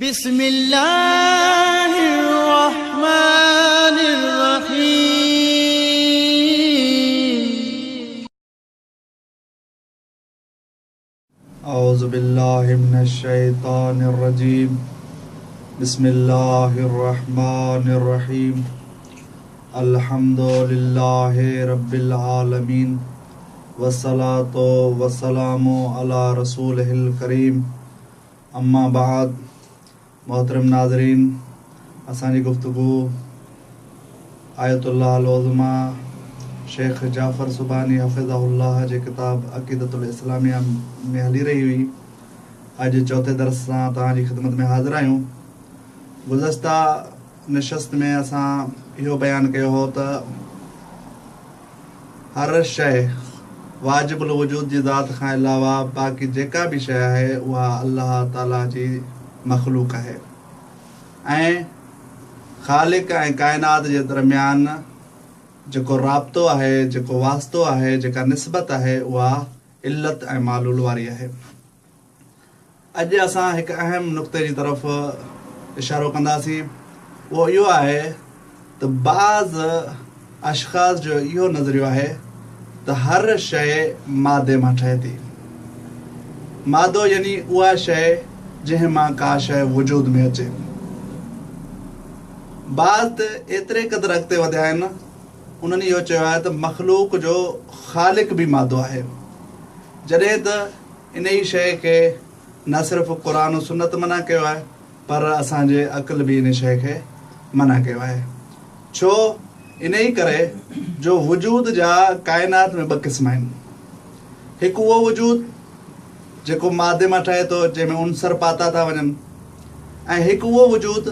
بسم الله الرحمن الرحيم. اعوذ بالله من الشيطان الرجيم بسم الله الرحمن الرحيم الحمد لله رب العالمين والصلاة والسلام على رسوله الڪريم اما بعد محترم ناظرين اسان جي گفتگو آيت الله العظميٰ شيخ جعفر سبحاني حفظه الله جي ڪتاب عقيدة الاسلاميه ۾ هلي رهي هئي. اڄ چوٿين درس سان توهان جي خدمت ۾ حاضر آهيون. گذشته نشست ۾ اسان اهو بيان ڪيو هو ته هر شيء واجب الوجود جي ذات کان علاوه باقي جيڪا به شيء آهي اها الله تعاليٰ جي مخلوق آهي ۽ خالق ۽ ڪائنات جي درميان جيڪو رابطو آهي، جيڪو واسطو آهي، جيڪا نسبت آهي اها علت ۽ معلول واري آهي. اڄ اسان هڪ اهم نقطي جي طرف اشارو ڪنداسين اهو اهو آهي ته بعض اشخاص جو اهو نظريو آهي ته هر شيء مادي مان ٺهي ٿي. مادو يعني اها شيء جنهن مان ڪا شيء وجود ۾ اچي. بعض ته ايتري قدر اڳتي وڌيا آهن انهن اهو چيو آهي ته مخلوق جو خالق به مادو آهي. جڏهن ته انهيء شيء کي نه صرف قرآن و سنت منع ڪيو آهي پر اسان جي عقل به انهيء شيء کي منع ڪيو آهي. ڇو؟ انهيء ڪري جو وجود جا ڪائنات ۾ ٻه قسم آهن. هڪ اهو وجود جيڪو مادي مان ٺهي ٿو جنهن ۾ عنصر پاتا ٿا وڃن ۽ هڪ اهو وجود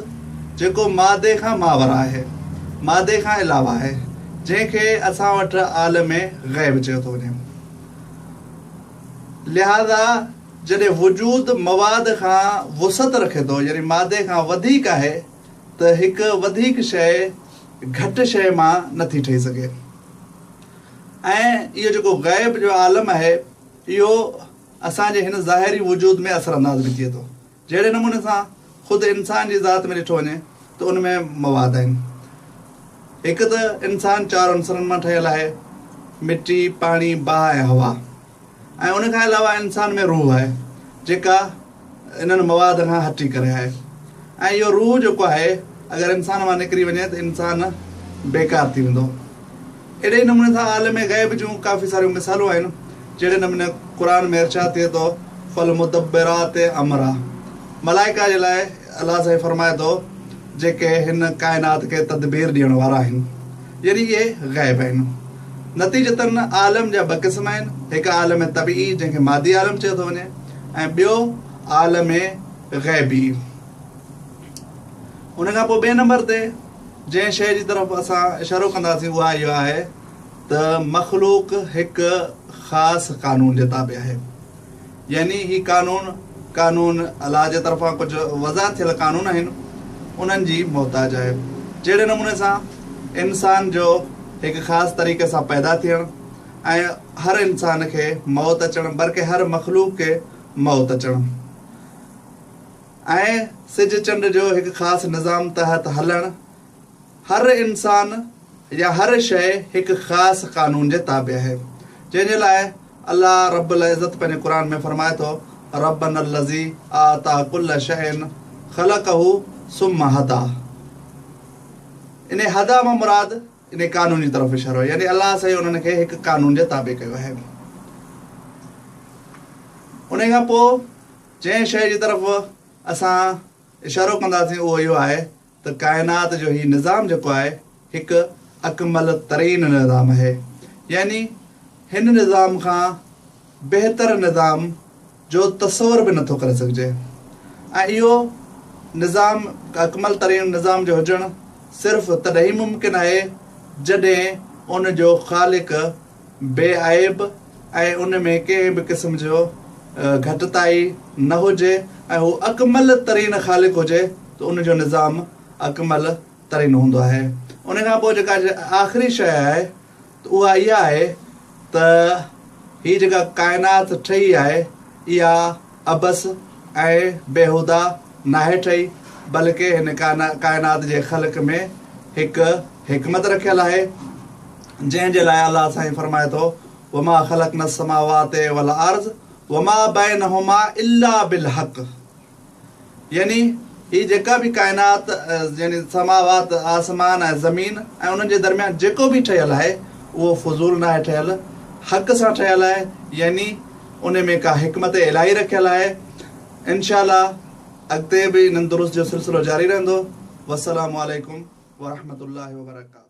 جيڪو مادي کان ماورا آهي، مادي کان علاوه آهي، جنهن کي اسان وٽ عالم غيب چيو ٿو وڃي. لهذا جڏهن وجود مواد کان وسعت رکي ٿو يعني مادي کان وڌيڪ آهي ته هڪ وڌيڪ شيء گهٽ شيء مان نه ٿي ٺهي سگهي ۽ اهو جيڪو غيب جو عالم آهي اهو اسان جي هن ظاهري وجود ۾ اثر انداز به ٿئي ٿو. جهڙي نموني سان خود انسان جي ذات ۾ ڏٺو وڃي ته ان ۾ مواد آهن. هڪ ته انسان چار عنصرن مان ٺهيل آهي، مٽي، پاڻي، باهه ۽ هوا ۽ ان کان علاوه انسان ۾ روح آهي جيڪا انهن مواد کان هٽي ڪري آهي ۽ اهو روح جيڪو آهي اگر انسان مان نڪري وڃي ته انسان بيڪار ٿي ويندو. اهڙي ئي نموني سان عالم غيب جون ڪافي ساريون مثالون آهن، جهڙي نموني قرآن ۾ ارشاد ٿئي ٿو، فالمدبرات امرا ملائڪه جي لاء الله سائين فرمائي ٿو جيڪي هن ڪائنات کي تدبير ڏيڻ وارا آهن يعني اهي غيب آهن. نتيجتاً عالم جا ٻه قسم آهن، هڪ عالم طبيعي جنهن کي مادي عالم چيو ٿو وڃي ۽ ٻيو عالم غيبي. ان کان پوء ٻئي نمبر تي جنهن شيء جي طرف اسان اشارو ڪنداسين اها اها آهي ته مخلوق هڪ خاص قانون جي تابع آهي يعني هي قانون قانون الله جي طرفان ڪجهه وضع ٿيل قانون آهن انهن جي محتاج آهي جهڙي نموني سان انسان جو هڪ خاص طريقي سان پيدا ٿيڻ ۽ هر انسان کي موت اچڻ بلڪه هر مخلوق کي موت اچڻ ۽ سج چنڊ جو هڪ خاص نظام تحت هلڻ، هر انسان يا هر شيء هڪ خاص قانون جي تابع آهي، جنهن جي لاء الله رب العزت پنهنجي قرآن ۾ فرمائي ٿو، ربنا الذي اعطي ڪل شيء خلقه ثم هدي انهي هدي مان مراد انهي قانون جي طرف اشارو آهي، يعني الله سائين انهن کي هڪ قانون جي تابع ڪيو آهي. انهي کان پوء جنهن شيء جي طرف اسان اشارو ڪنداسين اهو اهو آهي ته ڪائنات جو هي نظام جيڪو آهي هڪ اڪمل ترين نظام آهي يعني هن نظام کان بهتر نظام جو تصور به نٿو ڪري سگهجي ۽ اهو نظام اڪمل ترين نظام جو هجڻ صرف تڏهن ئي ممڪن آهي جڏهن ان جو خالق بي عيب ۽ ان ۾ ڪنهن به قسم جو گهٽتائي نه هجي ۽ هو اڪمل ترين خالق هجي ته ان جو نظام اڪمل ترين هوندو آهي. ان کان پوء جيڪا آخري شيء آهي ته اها اها آهي ته هي جيڪا ڪائنات ٺهي آهي اها عبث ۽ بيهوده ناهي ٺهي بلڪه هن ڪائنات جي خلق ۾ هڪ حڪمت رکيل آهي جنهن جي لاء الله سائين فرمائي ٿو وما خلقنا السماوات والارض وما بينهما الا بالحق يعني هي جيڪا به ڪائنات يعني سماوات، آسمان ۽ زمين ۽ انهن جي درميان جيڪو به ٺهيل آهي اهو فضول ناهي ٺهيل، حق سان ٺهيل آهي يعني ان ۾ ڪا حڪمت الاهي رکيل آهي. انشاء الله اڳتي به انهن دروس جو سلسلو جاري رهندو. والسلام عليڪم ورحمة الله وبرڪاته.